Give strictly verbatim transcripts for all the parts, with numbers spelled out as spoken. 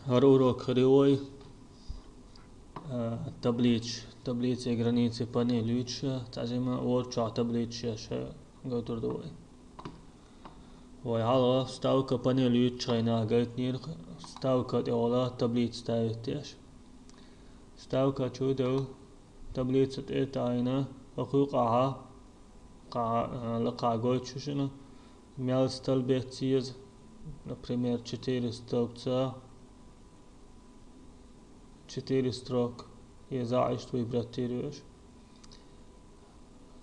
ХӀара урок хир ю вай, а, таблиц, таблицийн границы панель юьйцуш, цхьа жима ворчохь таблицаш еш гойтур ду вай. Вай хьалха вставка панель юьйцучу хенахь гайтинера, вставка тӀехула таблица ставить деш. Вставка чу ду, таблица тӀе а таӀийна, хӀокху юкъахь, кху, а, лакхахь гойтуш ю шуна, мел столбец еза, например, четыре столбца, четыре строк, еза, иштта выбрать йийр ю аш.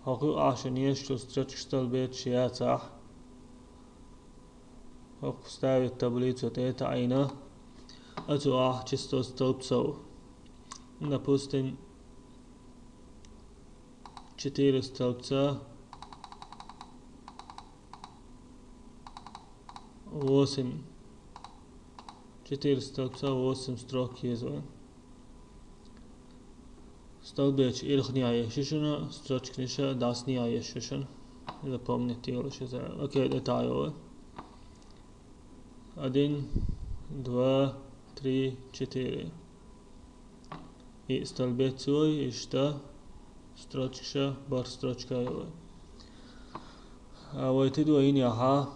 ХӀокху юкъахь шуна езачу строчка столбец яцахь, хӀокху вставить таблицу тӀе а таӀийна, оцу юкъахь число столбцов. Допустим, четыре столбца, восемь. Четыре столбца, восемь строк еза вайн. Столбецаш ирхнехь еш ю шуна, строчканаш дӀасанехь еш ю шуна. Запомнить йолуш иза. Окей, тӀе таӀайо вай. Один, два, три, четыре. И столбец ю вай, иштта строчкаш, бархӀ строчка ю вай. А вай тидо йинехь,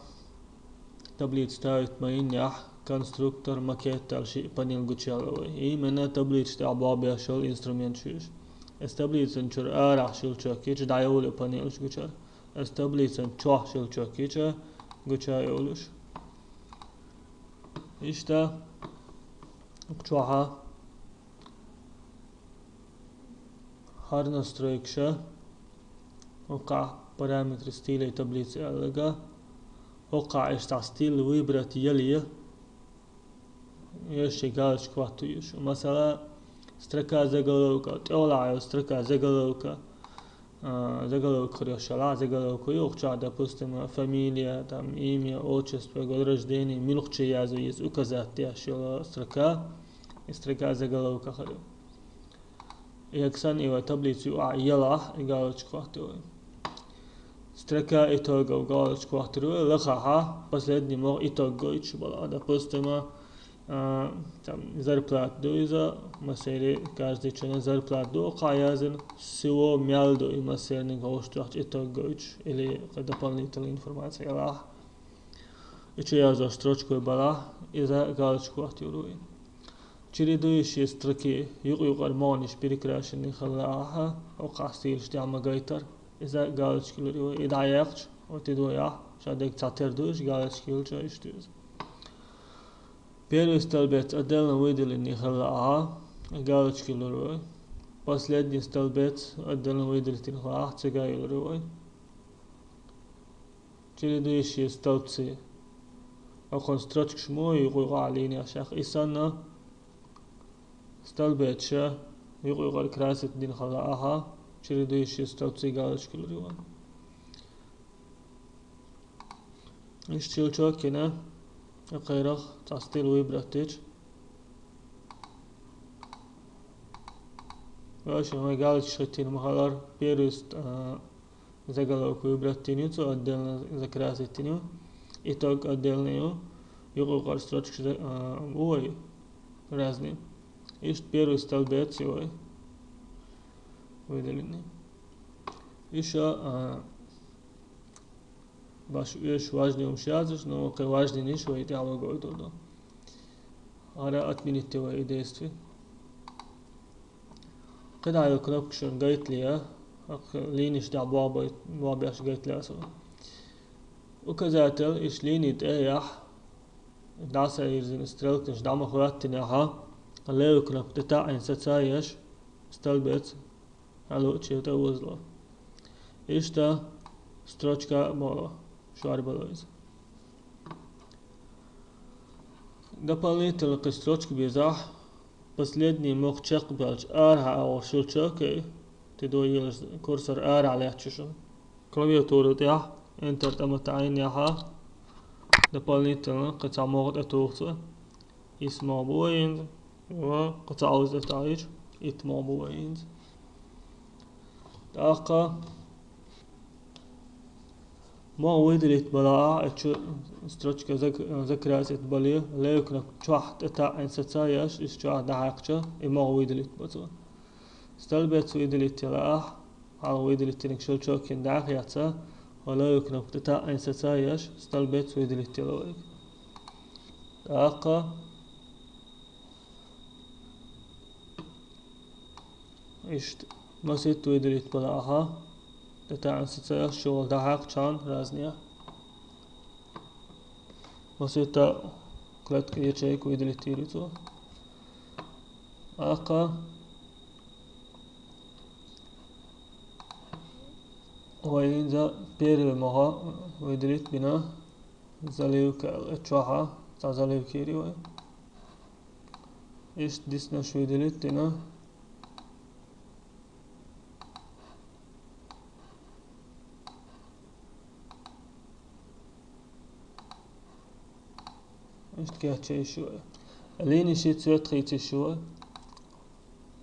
таблица ставить ма йинехь, конструктор, макет аьлла шиъ панель гучуяьлла вай. Именно таблицаш тӀехь болх беш йолу инструменташ ю уьш. Аса таблицан чуьра арахь щелчок йича, дӀайовлу панелаш гучуяьлла. Аса таблицан чохь щелчок йича, гучуйовлуш. Иштта, чохь хӀара настройкаш, хӀокхахь параметры стилей таблицы аьлларг, хӀокхахь иштта стиль выбрать яле, еш шен галочка хӀоттийла ю аш. Масала, строка заголовка, тӀехула йолу строка заголовка, а, заголовка хир йолуш йолахь, заголовка ю, хӀокху чохь, допустим, фамилия, там, имя, отчество, год рождения, муьлххачу язъян иза указать деш йолу строка, и строка заголовка хир ю. Эгер санна и вай таблица юкъахь елахь, и галочка хӀоттийла вай. Строка итогов галочка хӀоттийла вай, лахахь последний могӀа итог гойтуш балахь. Допустим, а, там, зарплата ду иза, массеран каждый чунна зарплата ду, кху яздина, всего мел ду и массерниг хӀокху чохь итог гойтуш, или кхин дополнительная информация елахь. И чу яздеш строчка вай балахь, иза галочка хӀоттийла вай. Чередующие строки, юкъ-юкъара могӀанаш перекрашенный хилла ахь, хӀокхахь стилаш тӀехь ма гайтара, иза галочка йиллар ю вай. И дӀаяьккхича, хӀокху тидо яхь, ша дерг цхьатера ду уьш, галочка йиллича иштта ю иза. Первый столбец отдельно выделенный хилла ахь, галочка йиллар ю вай. Последний столбец отдельно выделенный хилла ахь, цигахь йиллар ю вай. Чередующие столбцы. ХӀокхуьнан строчкаш ма ю юкъ-юкъахь линияш, и санна, столбецаш юкъ-юкъара красить дина хилла ахь, чередующие столбцы галочка йиллар ю вай. Иштта щелчок йина, кхерах цхьа стиль выбрать йича. Вообще, вай галочка хӀиттийна ма хиллара, первый ст-, а, заголовок выбрать йина ю цо, отдельно закрасить йина ю. Итог отдельно ю. Юкъ-юкъара строчкаш за-, а, бу вай разные. Иштта первый столбец ю вай выделенный. Ещё, а, баш уьш важный хӀумнаш яздеш, но кхин важный йиш вай тӀехь вай гойтур ду. ХӀара отменить йи вай и действие. КхидӀа йолу кнопка шуна гайта ле, хӀокху линияш тӀехь болх бай-, болх беш гайта ле аса. Указатель, иштта линийн тӀе а яхь, дӀасайирзина стрелкаш дӀа ма хӀоьттинехь, левый кнопка тӀе таӀийна саца еш, столбец хьалуучу тӀе озало. Иштта строчка а болу, шорбало иза. Дополнительно кхин строчка безахь, последний могӀа чекхбелча арахьа агӀор щелчок йи, тидо йилаш курсор арахь лаьтташ ю шуна. Клавиатура тӀехь Enter тӀе ма таӀийнехь, дополнительно кхин цхьа могӀа тӀетуху цо. Исс могӀа бу вай хӀинца, ва кхин цхьа оза тӀе таӀийча, итт могӀа бу вай хӀинца. ТӀаккха Могӏа выделить бала ахь, э, чу строчка зак-, закрасить бале, левый кнопка чохь тӀе таӀийна саца еш, иза чохь дӀахьаькхча, и могӏа выделить бо цо. Столбец выделить йила ахь, хьалха выделить йинарг щелчок йина дӀа а хьаьцна, хьо левый кнопка тӀе таӀийна саца еш, столбец выделить йила вайга. ТӀаккха Иштта масийтта выделить бала ахь, тӀе таӀийна саца еш, чугӀа дӀахьаькхча разные. Масийтта клетка, ячейка выделить йийр ю цо. ТӀаккха вай хӀинца первый могӀа выделить бина, заливка аьлла, чохь цхьа заливка йийр ю вай. Иштта диснарш выделить дина. Иштта кечъян йиш ю вай. Линешкийн цвет хийца йиш ю вай.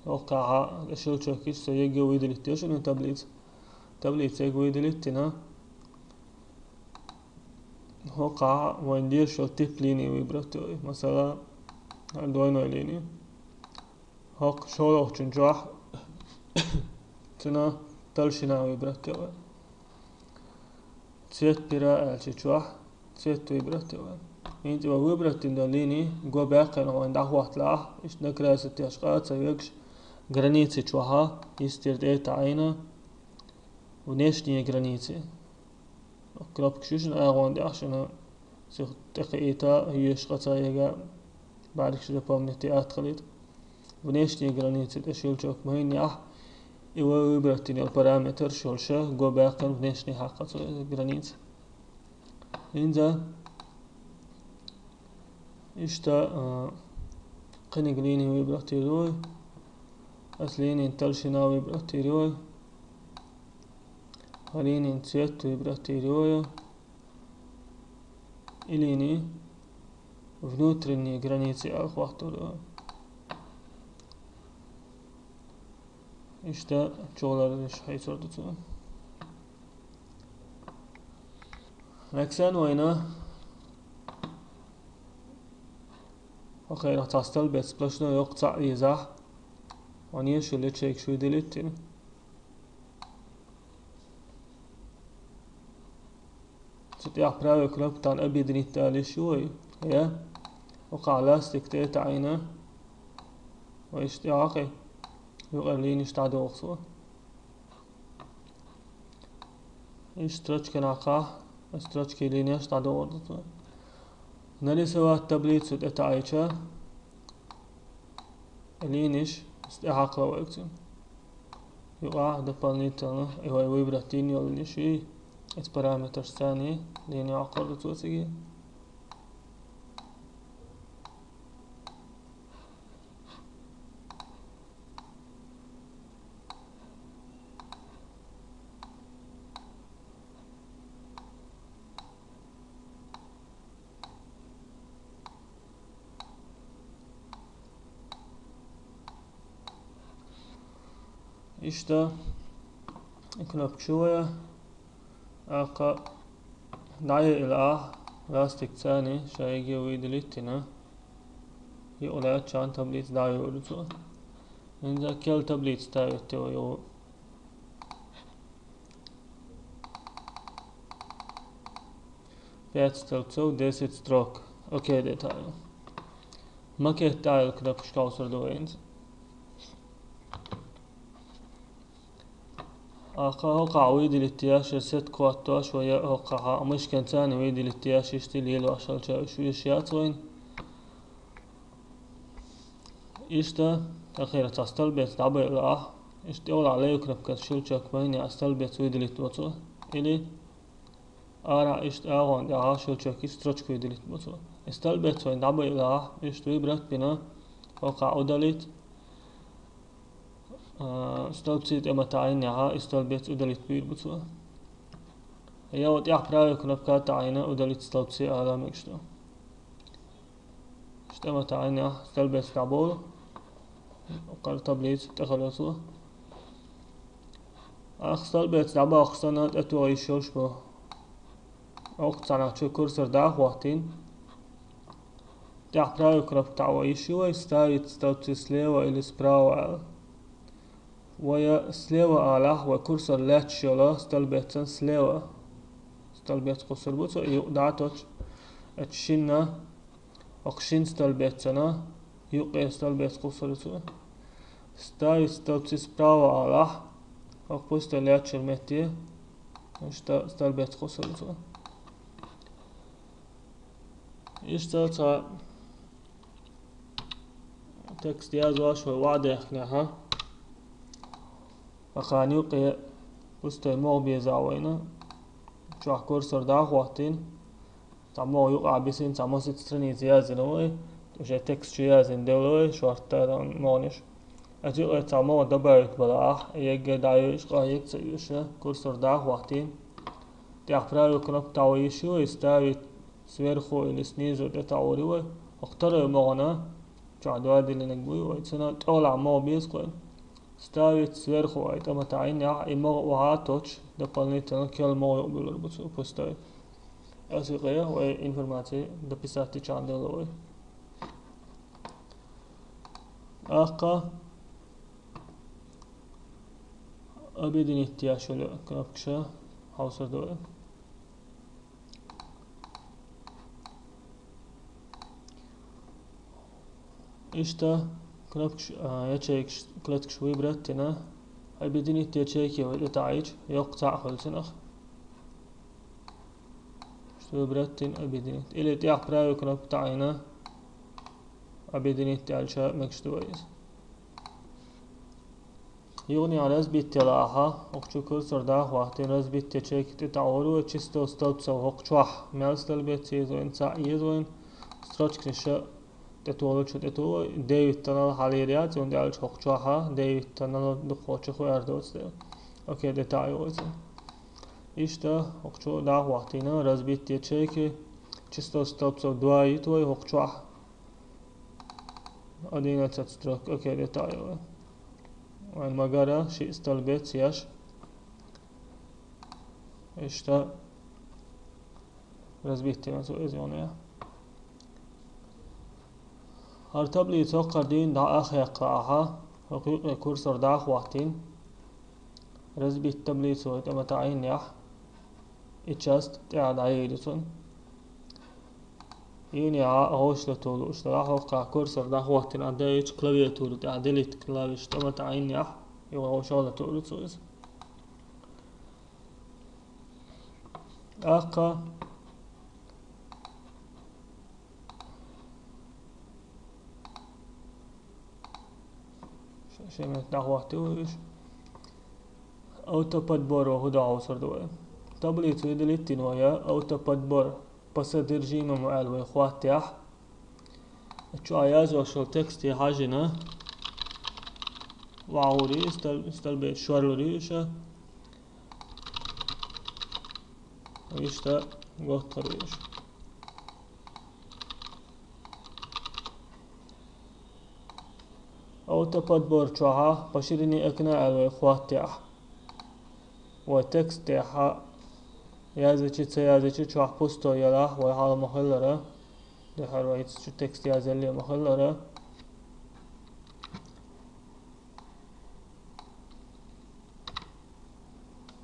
ХӀокхахь щелчок йича, со ЕГЭ выделить йо шуна таблица. Таблица ЕГЭ выделить дина. ХӀокхахь вайн дезаш йолу тип линии выбрать йо вай. Масала, двойной линии. ХӀокху шолгӀачун чохь цуьнан толщина выбрать йо вай. Цвет пера аьлча чохь цвет выбрать йо вай. ХӀинца вай выбрать дина долу линии го баьккхина вайн дӀахӀотталахь, иштта накрасить еш къа а ца вегаш, границы чохь йистера тӀе а таӀийна, внешние границы. Кнопкаш ю шуна агӀон тӀехь, шуна сиха тӀекхиийта, йоьшуш къа ца яга, бӀаьргаш запомнить ян атта хилийта. Внешние границы тӀе щелчок ма йинехь, и вай выбрать йина йолу параметраш йолуш, го баьккхина внешний хьакха цо граница. ХӀинца иштта, а, кхиниг линии выбрать йийр ю вай. Ас линийн толщина выбрать йийр ю вай. Линийн цвет выбрать йийр ю вай. И линии внутренние границы аьлла хӀоттор ю вай. Иштта чугӀаларнаш хьийцор ду цо. Максан вайна хӀокхерах цхьа столбец сплошной йоккха цхьаъ езахь, вайн езаш йолу ячейкаш выделить йина. Цу тӀехь правая кнопка тӀехь объединить ала йиш ю вай, я? ХӀокхахь ластик тӀе а таӀийна, вай иштта тӀе а кхин, юкъара линеш дӀадоху цо. Иштта строчка нахахь, строчкийн линеш дӀадохур ду цо. Нарисовать таблицу тӀе таӀийча, линеш тӀе хьакхало вайга цуьнан. Юкъахь дополнительно и вай выбрать йина йолу линеш ю, иза параметраш царний линеш хьакхор ду цо цига. Иштта, и кнопкаш ю вай, аккха дӀайиъла ахь, ластик царний шайга выделить йина, юкъа лаьттачарна таблица дӀайойур ду цо. ХӀинца кел таблица ставить йо вай. Пять столбцов, десять строк. Окей, де тӀе а йо. Макет тӀе а йо кнопкаш кховсур ду вай хӀинца. Аккха хӀокхахь выделить еш, я сетка хӀоттош вай, я хӀокхахь мышкан царна выделить еш, иштта лелош хилча уьш веш яц вайна. Иштта, тӀаккха цхьа столбец дӀабайъалахь, иштта тӀехула левый кнопка щелчок ма йинехь столбец выделить во цо. Или арахь иштта агӀон тӀехь щелчок йича строчка выделить бо цо. И столбец вайна дӀабайъалахь, иштта выбрать бина, хӀокхахь удалить, а, столбцы тӀе ма таӀийнехь, и столбец удалить бийр бу цо. Я вай тӀехь правая кнопка таӀийна удалить столбцы ала мегаш ду. Иштта ма таӀийнехь, столбец дӀаболу. Кхара таблица тӀехула цо. Ахь столбец дӀабоккхуш санна, тӀетоха йиш йолуш бу. ХӀокху цхьанхьа чу курсор дӀа а хӀоттийна, тӀехь правый кнопка таӀо йиш ю вай, ставить столбцы слева или справа аьлла. Вай слева алахь, вай курсор лаьтташ йолу столбецан слева. Столбец кхуссур бу цо, юкъа дӀа а тоьттуш. Оцу шинна, оцу шина столбецана юккъе столбец кхуссур ю цо. Ставить столбцы справа алахь, оцу пустой лаьттачу метте, иштта столбец кхуссур ю цо. Иштта цхьа текст язвеш вай охьадаьхнехь, ахьа юккъе пустой могӀа беза вайна, чохь курсор дӀа а хӀоттийна, цхьа могӀа юкъахь бисина, цхьа масситта страница яздина вай, уже текст чу яздина девлла вай, шортта могӀанаш. Оцу юккъе цхьа могӀа добавить бала ахь, егга дӀайоьшу, къа егга ца оьшу, курсор дӀа а хӀоттийна. ТӀехь правый кнопка таӀо йиш ю вай, ставить сверху или снизу тӀетаӀор ю вай. ХӀокху второй могӀана, чохь дола диллинарг буй вай, цунна тӀехула могӀа беза кхуьнан. Ставить сверху вай тӀе ма таӀийнехь, и могӀа охьа а тоьттуш, дополнительно керла могӀа юкъабуьллур бу цо пустой. Оцу юккъе вай информаци дописать дича а девлла вай. ТӀаккха объединить деш йолу кнопкаш хьовсур ду вай. Иштта кнопкаш, а, ячейкаш, клеткаш выбрать дина, объединить ячейки вай тӀе таӀийча, йоккха цхьаъ хуьлу цунах. Выбрать дина объединить. Или тӀехь правый кнопка таӀийна, объединить аьлча мегаш ду вай иза. Юха разбить делахь, хӀокху чу курсор дӀа а хӀоттийна, разбить ячейки тӀе таӀор вай, чистого столбца хӀокху чохь мел столбец еза вайна, цхьаъ еза вайна, строчканаш тӀетолучу тӀетолу вай, девять тоннал хьалийр яц, хӀунда аьлча хӀокху чохь девять тоннал дукхачух вер доцу дела. Окей, тӀе таӀайо вай цунна. Иштта хӀокху чу дӀа а хӀоттийна, разбить ячейки, чистого столбца два йита вай хӀокху чохь. Одиннадцать строк, окей, тӀе таӀайо вай. Вайн магара шиъ столбец еш. Иштта разбить дина цо иза юха. ХӀара таблица хӀокхара дийнахь дӀа а хьекхна ахьа, хӀокху юккъе курсор дӀа а хӀоттийна, разбить таблицу вай тӀе ма таӀийнехь, и часть тӀаьхьа дӀайийр ю цунна. Юха а гӀовшалла лууш делахь, хӀокху курсор дӀа а хӀоттийна, а дайчу клавиатура тӀехь делить клавиш тӀе ма таӀийнехь, юха гӀовшалла луур ю цо иза. ТӀаккха ш-, шен метта дӀахӀоттийна вай уьш. Автоподбор вай хӀун ду хьовсур ду вай. Таблицу и делить дина вай, автоподбор по содержимому аьлла вай хӀоттехь. Чохь яздеш йолу тексте хьаьжжина, охьагӀур ю, стол-, столбец шорлур ю иштта. Иштта готтур ю иштта. Автоподбор чохь по ширине окна аьлла вай хӀоттехь. Вай текст тӀехь яздича, ца яздича, чохь пусто ялахь, вай хьала ма-хиллара. Дуьххьара вай хӀинца чу текст язъелле ма-хиллара.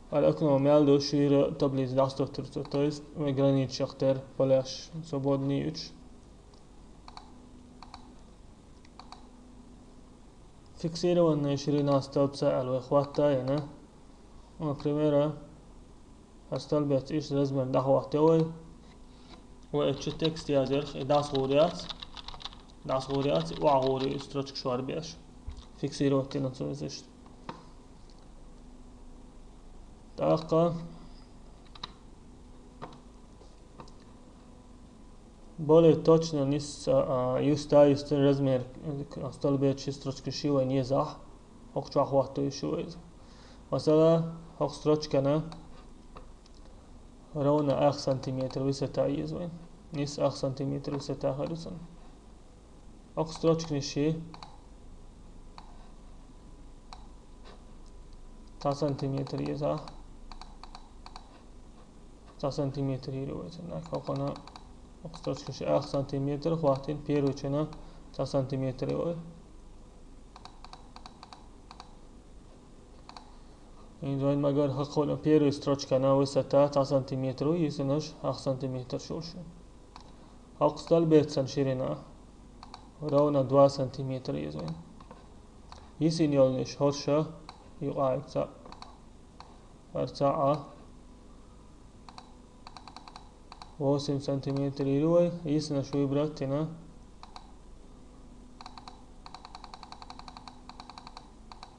ХӀара окно мел ду, шуьйра таблица дӀасадоттур цо, то есть вай границех тера поляш свободный ю уьш. Фиксированная ширина столбца аьлла вай хӀоттийна. Например, хӀара столбец иштта размер дӀахӀоттайо вай. Вай оцу чу текст язъярх и дӀасагӀур яц. ДӀасагӀур яц, и охьагӀур ю и строчка шорбеш. Фиксировать дина цо иза иштта. ТӀаккха более точно нийса, а, юста, юстан размер, э, столбец ши строчка ши вайна езахь, хӀокху чохь хӀоттийна шу вай иза. Масала, хӀокху строчкана ровно ах сантиметр высота еза вайна. Нийса ах сантиметр высота хир ю цунна. ХӀокху строчкана ши цхьа сантиметр езахь. цхьа сантиметр йийр вай цунна. Кхалхана строчка ши ах сантиметр хӀоттийна, первый чунна цхьа сантиметр йийр вай. ХӀинца вайна ма гарра, хӀокхуьнан первый строчкана высота цхьа сантиметр ю, йисинаш ах сантиметр йолуш ю. ХӀокху столбецан ширина ровно два сантиметра еза вайна. Йисина йолуш хӀорш юкъахь цхьаъ, хӀара цхьаъ восемь сантиметр йийр вай, йисинаш выбрать йина.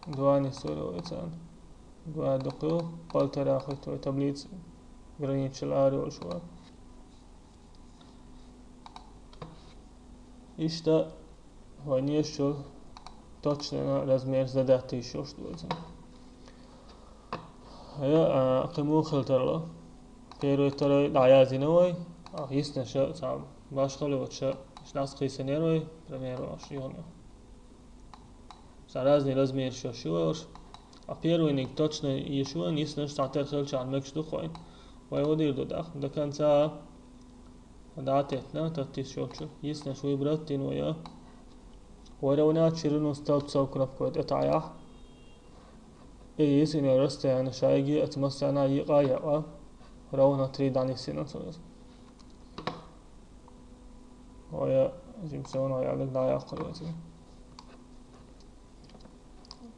Два нисвар вай царна. Два дукха ю, полтора хӀоттийна вай таблица границашал ара йолуш вай. Иштта вайна езачул точно размер задать йиш йолуш ду вай цунна. Я, а, кхин муха хила тарло? Первый, второй дӀаяздина вай, а, йисинаш цхьа башхалла йоцуш, иштта дӀасакхийсинера вай, пример, ош юхана. Цхьа разный размераш йолуш ю вай уьш. А первыйниг точно езаш ю вайна, йисинаш цхьатерра хилчахьана мегаш ду-кх вайна. Вай хӀун дийр ду тӀаккха? До конца дӀа а теттина, таттийсаш йолчу, йисинаш выбрать йина вай. Выровнять ширину столбцов кнопка вай тӀетаӀахь. И йисина расстояние шайга оцу массарна а йикъа а яькъа, ровно три дӀанисйина цо иза. Вай жимма сов вай аьлларг дӀаяккхар вай цунна.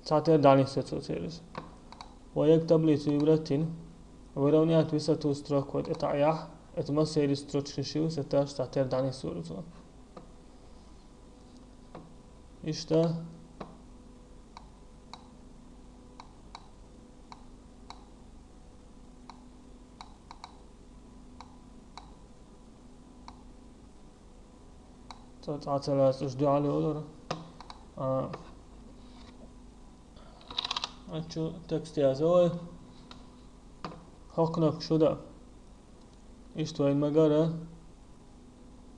Цхьатерра дӀанисйо цо церан иза. Вай яга таблицу выбрать йина, выровнять высоту строк вай тӀетаӀахь, оцу массеран строчкаш ю, саташ цхьатерра дӀанисвур ву цо. Иштта. Цо цкъа ца лаьцна уьш дуьхьал йолура. А, а чу текст язйо вай. ХӀокху кнопкаш хӀун ду? Иштта вайна ма гарра,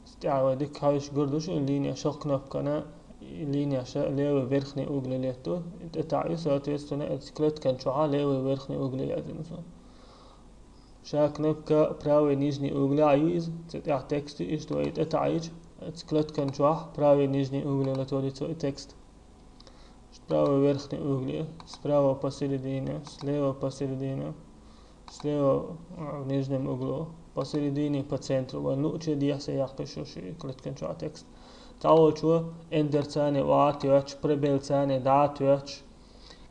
стӀехь вай дика хьаьвсича гур ду шуна, линияш хӀокху кнопкана, и линияш левый верхний угле летто, и тӀетаӀийча, соответственно, оцу клеткан чохь левый верхний угле яздина цо. Ша кнопка правый нижний угле ю иза, цу тӀехь текст ю, иштта вай тӀетаӀийча, оцу клеткан чохь правый нижний угле латор ю цо и текст. Правый верхний угле, справа посередине, слева посередине, слева, а, в нижнем углу, посередине, по центру. Вайн луъучу дехьа-сехьа яккхийш ю ши клеткан чохь текст. Цхьаволчо эндерца охьа а тоьттуш, пробелца дӀа а тоьттуш,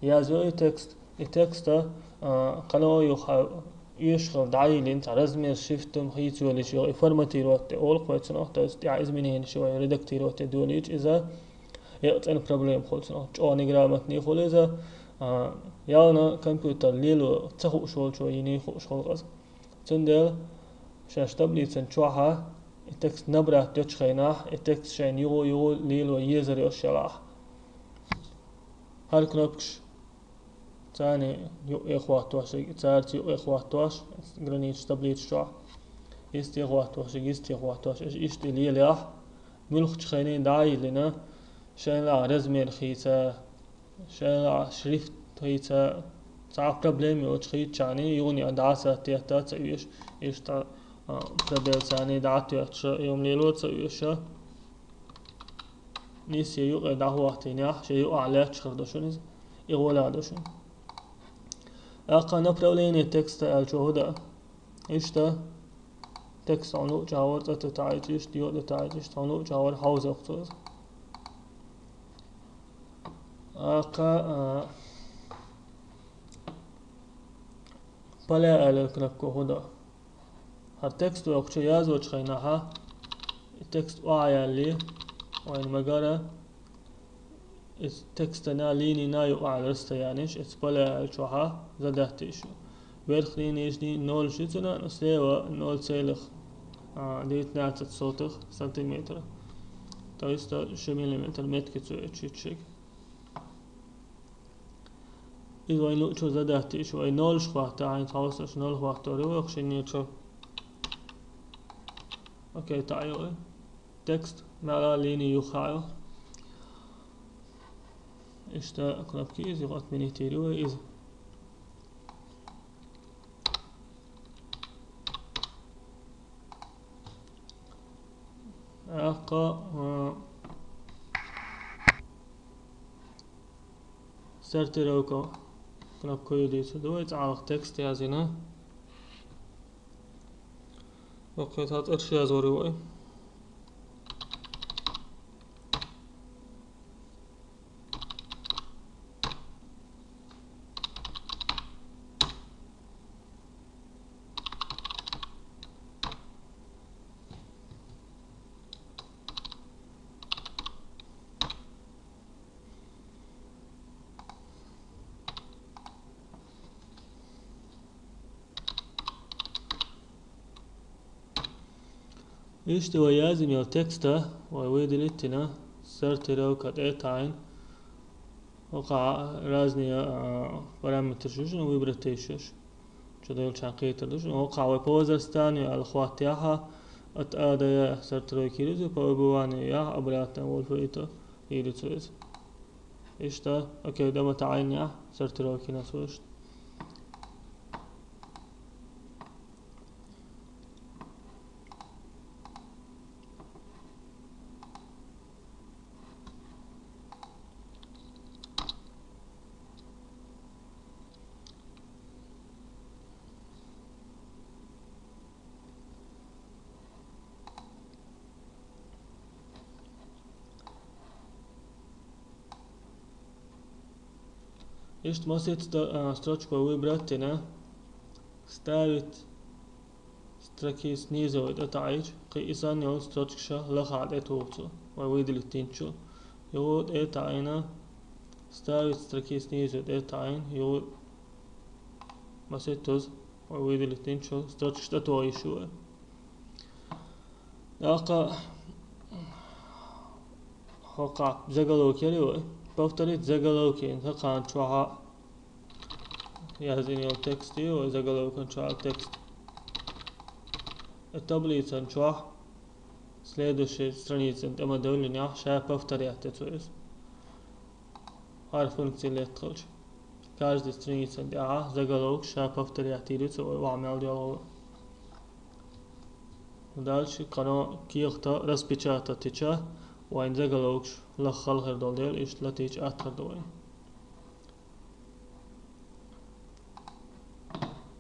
язйо и текст. И текста, а, кхано юха оьшуш хилла дӀайиллина, цхьа размер шрифтом хийца йолуш йолу и форматировать де олу-кх вай цунах, то есть тӀехь измененеш вай редактировать де долийча иза, Еккъа цӀена проблема хуьлу цунах. ЧӀогӀа неграмотный хуьлу иза. А, явно компьютер лело ца хууш волчо йиний хууш хуьлу иза. Цундела шаьш таблицан чохь и текст набрать йечу хенахь, и текст шайна юха-юха лело езар йолуш елахь. ХӀара кнопкаш царна юкъе хӀоттош, царца юкъе хӀоттош, границаш таблицаш чохь, йисте хӀоттош, йисте хӀоттош, иштта лелахь, муьлххачу хене дӀа а йиллина, шайна лаахь размер хийца, шайна лаахь шрифт хийца, цхьа а проблема йоцуш хийцчахьана, юха а дӀа а сатетта ца оьшу, иштта, а, пробелца дӀа а тоьттуш, йо-м лело ца оьшу. Нийсса юкъе дӀахӀоттийнехь, шен юкъахь лаьтташ хир ду шуна иза, и гӀолехь ду шуна. ТӀаккха направление текста аьллачо хӀун ду? Иштта, текст хьуна луъучу хьавар цӀа тӀе таӀийча, иштта, йо тӀе таӀийча, иштта хьуна луъучу хьавар хьовзо-кх цо иза. ТӀаккха, а, поля аьлла кнопка хӀун ду? ХӀара текст вай кху чу яздечу хенахь, и текст охьаяьллий, вайна ма гарра, и текстана линина юкъахь расстоянеш, эца поля аьлла чохь задать йиш ю. Верхний, нижний, ноль ши цуьнан, слева ноль целых, а, девятнадцать сотых сантиметра. То есть, а, ши миллиметр метка цо эцчу шига. Иза вайн луъучо задать йиш ю, вай ноль хӀотта, хьайна хьовсалаш ноль хӀоттор ю вай шиннечу. Окей, таӀайо вай. Текст мел лини юххе йо. Иштта кнопка иза, отменить йийр ю вай иза. ТӀаккха, а, сортировка кнопка ю дийцар ду вай, цхьалха текст язйина. Окей, цхьа цӀераш язйора вай. Иштта вай язйина йолу текст вай выделить йина, сортировка тӀе а таӀийна, окху разные, а, параметраш ю шуна выбрать йиш йолуш. Чу делча кхетар ду шуна. Окху вай по возрасту аьлла хӀоттахь, от А до Я сортировка йийр ю иза, по выбыванию яхь, обратно алфавиту йийр ю иза. Иштта, окей, тӀе ма таӀийнехь, сортировка йина ас вуьшта. Иштта масех сто-, а, строчка выбрать йина, ставить строки снизу вай тӀе таӀийча, кхин и санна йолу строчкаш лахахь тӀетуху цо, вай выделить йинчу. Юха тӀе а таӀийна, ставить строки снизу тӀе а таӀийна, юха масех туза, вай выделить йинчу, строчкаш тӀетоха йиш ю вай. ТӀаккха хӀокху заголовок яра вай. Повторить заголовки, хӀокху чохь язйина йолу текст ю вай, заголовкан чохь текст. И таблицан чохь следующий страницан тӀе ма девллинехь, ша повторять ю цо иза. ХӀара функци летта хилча. Каждый страницан тӀехь заголовок ша повторять йийр ю цо, вай охьа мел йолу. Дальше кхано кехата распечатать йича, вайн заголовкаш лаха хала хир долу дела, иштта латийча атта хир ду вайн.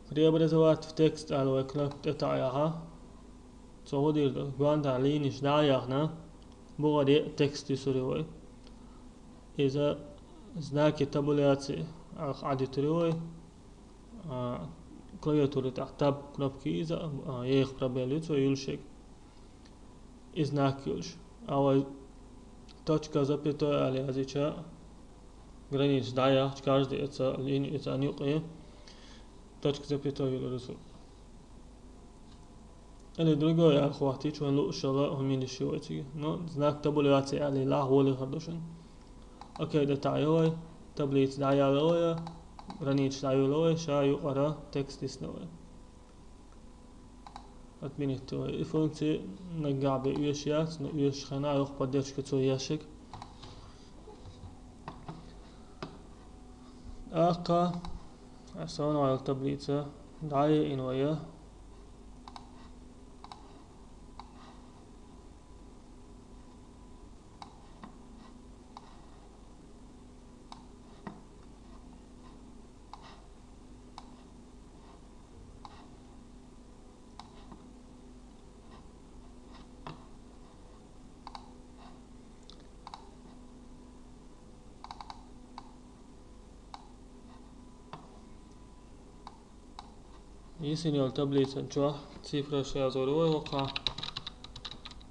Преобразовать в текст аьлла вай кнопка тӀе таӀахь, цо хӀун дийр ду? Гондахь линиш дӀа а яхна, бухаре а текст юьсур ю вай. Иза знаки табуляции аьлла Ӏадитур ю вай. А, клавиатура тӀехь таб кнопка ю иза, а, еха пробел ю цо юьллушехь. И знак юьллуш. А вай точка, запятой аьлла язйича, граница дӀа а яхча, каждый оцу линии, оцу юкъе точка, запятой юьллур ю цо. Или другой аьлла хӀоттийча, вайн лууш йолу хӀума йиш ю вай цига. Ну, знак табуляции аьлла лахь, гӀоле хир ду шуна. Окей, тӀе таӀайо вай, таблица дӀаяло вай, граница дӀаюьйло вай, ша юкъара текст йисна вай. Отменить ю вай. И функци наггахь бен оьшуш яц, но оьшучу хенахь юха поддержка цо еш шег. ТӀаккха основной таблица дӀайина вай. Йисина йолу таблицан чохь цифраш язйо вай хӀокху.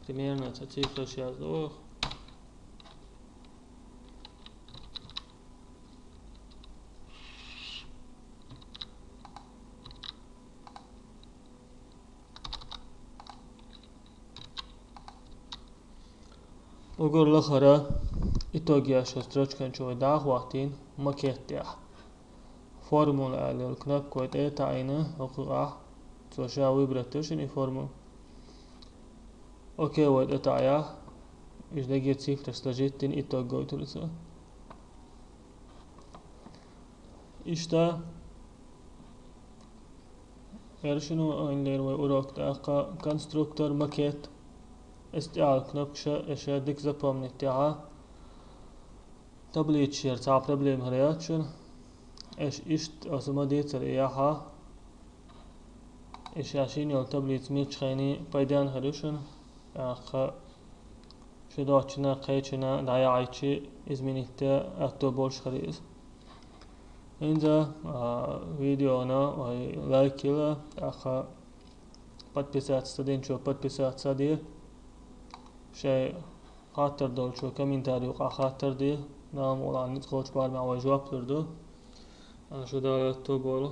Примерно цхьа цифраш язйо вай. Уггар лахара итог еш йолу строчкан чу вай дӀахӀоттийна макет тӀехь. Формула аьлла йолу кнопка вай тӀе а таӀийна, хӀокху юкъахь цо ша выбрать ду шуна и формула. Окей вай тӀе таӀаяхь, уьш дерриге цифраш сложить дина итог гойтур ю цо. Иштта, хӀара шуна вайн лерина вай урок тӀаккха конструктор, макет. Эс тӀехь кнопкаш, эш дика запомнить яхьа. Таблицера цхьа проблема хӀара яц шуна. Эш иштта аса ма дийцар и яхьа. Эш шина йолу таблица миччахьа пайденна хир ю шуна. ТӀаккха шу доцчунна, кхечунна дӀаяхьийчи, изменить де аьтто болуш хир ю иза. ХӀинца, а, видеона вай лайк йила, тӀаккха подписаться ца динчо подписаться де. Шайн хаттар долчо комментарий юкъахь хаттар де. Дала мукъ лахь, ницкъ кхочу барамехь вай жоп лур ду. А, шу Дала аьтто болу.